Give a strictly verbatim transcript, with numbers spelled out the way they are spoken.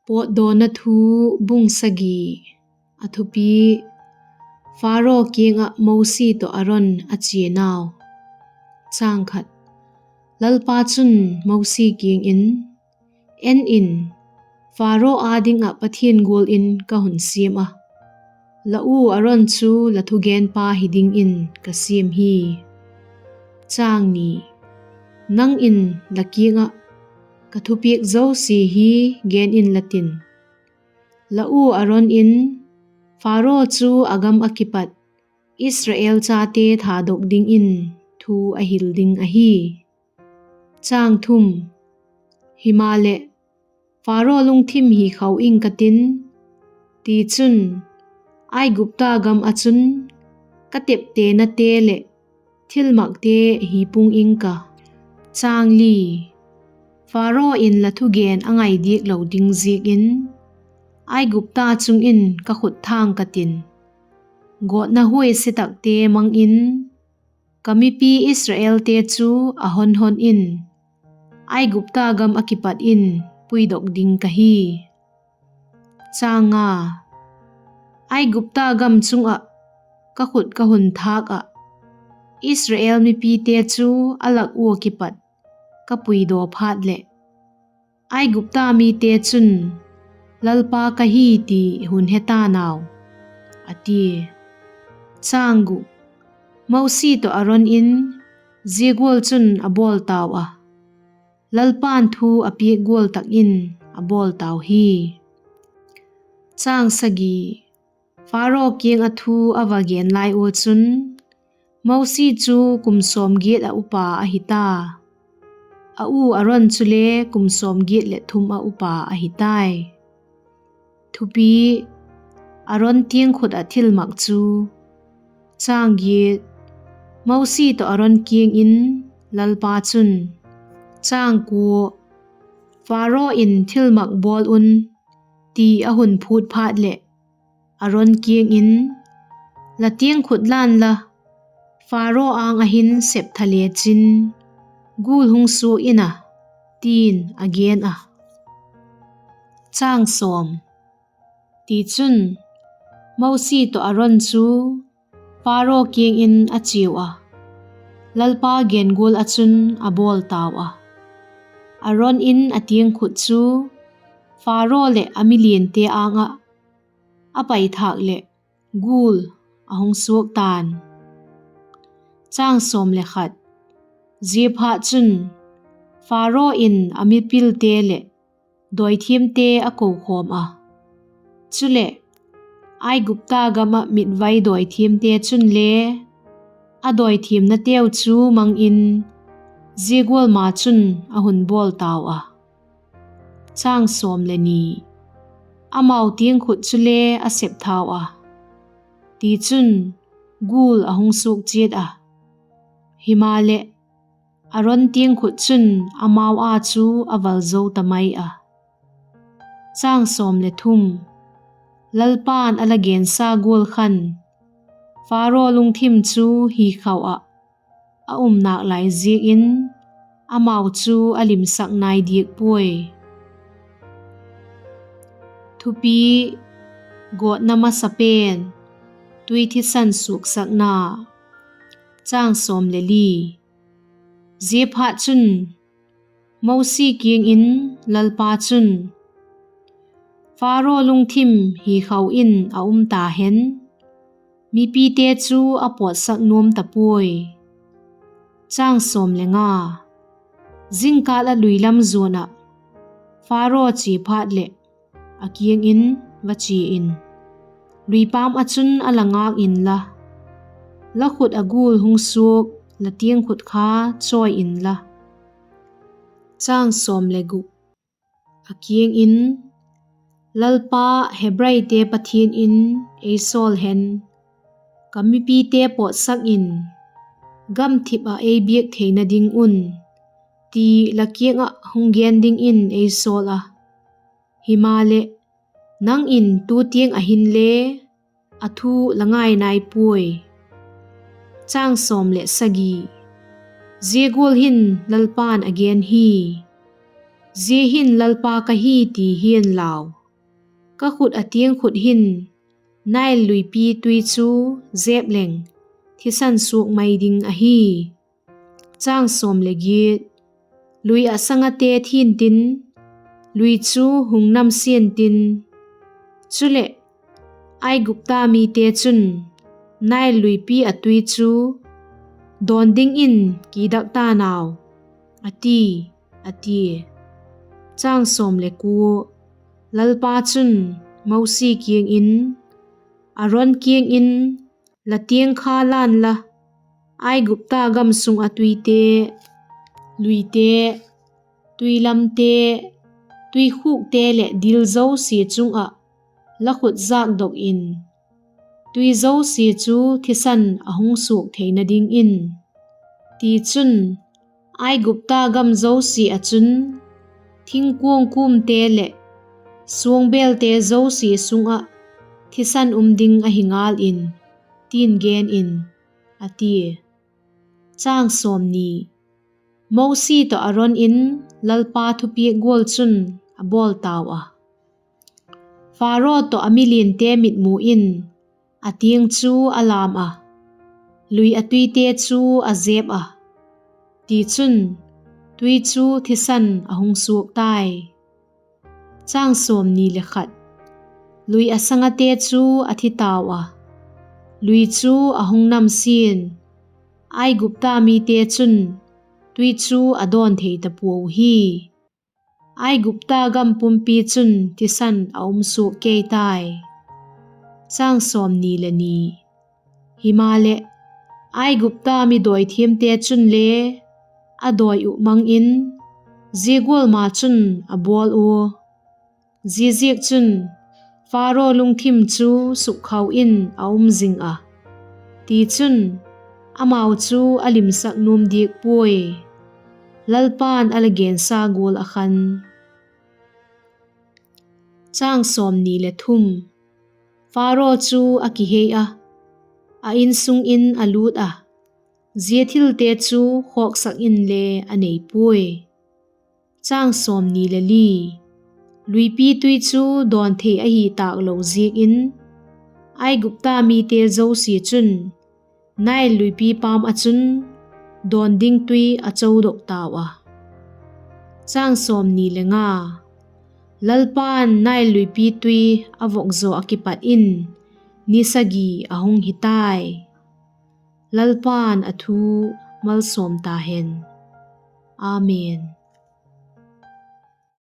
Pawtdawna thu, bung sagi. A thupi: Pharaoh kiang ah Mosi tawh Aron a chianau. Lalpa chun Mosi kiang in, En in, Pharaoh â ding ah pathian gual in ka hun siam a, la u Aron chu la thugenpa hi dingin ka siam hi. Nang in la kiang ah ka thupiak zosia hi gen inla tin, la u Aron in Pharaoh chu a gam ah kipat Israel chate thadok dingin thu a hil ding ahi. Himaleh, Pharaoh lungthim hi khau ing ka tin, tichun, Aigupta gam ah chun ka teptenate leh thilmakte hi pung ing ka. Pharaoh in la thugen a ngai diak lo ding ziakin, Aigupta chung in ka khut thâng ka tin, gawtna huaise takte mang in, ka mipi Israelte chu a hon hon in, Aigupta gam ah kipat in puidok ding ka hi. Aigupta gam chung ah ka khut ka hun thâk ah, Israel mipite chu a lak ua kipat ka puidaw phat leh, Aigupta mite chun Lalpa ka hi ti hun he ta'n au, a tia. Mosi tawh Aron in zia gual chun a bawl tau a, Lalpa'n thu a piak gual tak in a bawl tau hi. Pharaoh kiang ah thu a va gen lai ua chun, Mosi chu kum sawmgiat ah upa ahi ta, a u Aron chule kum sawmgiat leh thum ah upa ahi tai. Thupi: Aron tiangkhut ah thilmak chu. Mosi tawh Aron kiang in Lalpa chun, Pharaoh in thilmak bawl un, ti a hun phût phat leh, Aron kiang in, La tiangkhut la inla, Pharaoh âng ah hin sep tha lechin, gul hung suak in a, ti'n a gen a. Tichun, Mosi tawh Aron chu Pharaoh kiang in a chiau a, Lalpa gen gual ah chun a bawl tau a. Aron in a tiangkhut chu Pharaoh leh a miliante âng ah a paithâk leh, gul a hung suak ta'n. Ziaphatchun, Pharaoh in a mipilte leh dawithiamte a kokhawm a; chuleh, Aigupta gam ah mitvai dawithiamte chunle a dawithiamnateu chu mang in, zia gual ma chun a hun bawl tau a. Amau tiangkhut chule a sep thau a; tichun, gul a hung suak chiat a; himaleh, Aron tiangkhut chun amau â chu a valzo ta mai a. Lalpa'n a la gensa gual khan, Pharaoh lungthim chu hi khau ah a um nâk lai ziak in, amau chu a limsak nai diak puai. Thupi: Gawtna masa pen, tui thisan suaksakna. Ziaphatchun, Mosi kiang in Lalpa chun, Pharaoh lungthim hi khau in a um ta hen, mipite chu a pawtsak nuam ta puai. Zingkâl ah lui lam zuan ah Pharaoh chia phat leh, a kiang in va chia in, luipâm ah chun a la ngâk inla, la khut ah gul hung suak la tiangkhut kha chawi inla. A kiang in, Lalpa, Hebraite Pathian in ei sawl hen, ka mipite pawtsak in, gamthip ah ei biak theina ding un, ti la kiang ah hung gen dingin ei sawl a; himaleh, nang in tu tiang ah hinle a thu la ngai nai puai. Zia gual hin Lalpa'n a gen hi: Zia hin Lalpa ka hi ti hi'n lau; ka khut a tiang khut hin Nail luipi tui chu zêp leng thisan suak mai ding ahi. Lui ah sangate thintin, lui chu hung namsiantin; chuleh, Aigupta mite chun Nail luipi a tui chu dawn dingin kidak ta'n au, a ti, a tia. Lalpa chun Mosi kiang in, Aron kiang in, La tiang kha la'n la, Aigupta gam sung ah tuite, luite, tuilamte, tuikhûkte leh dil zosia chung ah la khut zâkdok in, tui zosia chu thisan a hung suak theina dingin. Tichun, Aigupta gam zosia ah chun thingkuang kûmte leh suangbêlte zosia sung ah thisan um ding ahi ngâl in, ti'n gen in, a tia. Mosi tawh Aron in Lalpa thupiak gual chun a bawl tau a. Pharaoh tawh a miliante mitmu in a tiang chu a lâm ah, lui a tuite chu a zêp ah; tichun, tui chu thisan a hung suak tai. Lui ah sangate chu a thi tau a, lui chu a hung namsia'n; Aigupta mite chun tui chu a dawn thei ta puau hi. Aigupta gam pumpi chun thisan a um suak kei tai. Himaleh, Aigupta mi dawithiamte chunle a dawi uh mang in, zia gual ma chun a bawl ua; ziaziakchun, Pharaoh lungthim chu sukkhau in a um zing a; tichun, amau chu a limsak nuam diak puai, Lalpa'n a la gensa gual ah khan. Pharaoh chu a kihei a, a insung in a lût a, zia thilte chu khawksak inle a nei puai. Luipi tui chu dawn thei ahi tâk lo ziak in, Aigupta mite zosia chun Nail luipi pâm ah chun dawn ding tui a chodok tau a. Lalpa'n Nail luipi tui a vok zaw ah kipat in ni sagi a hung hi tai. Lalpa'n a thu malsawm ta hen. Amen.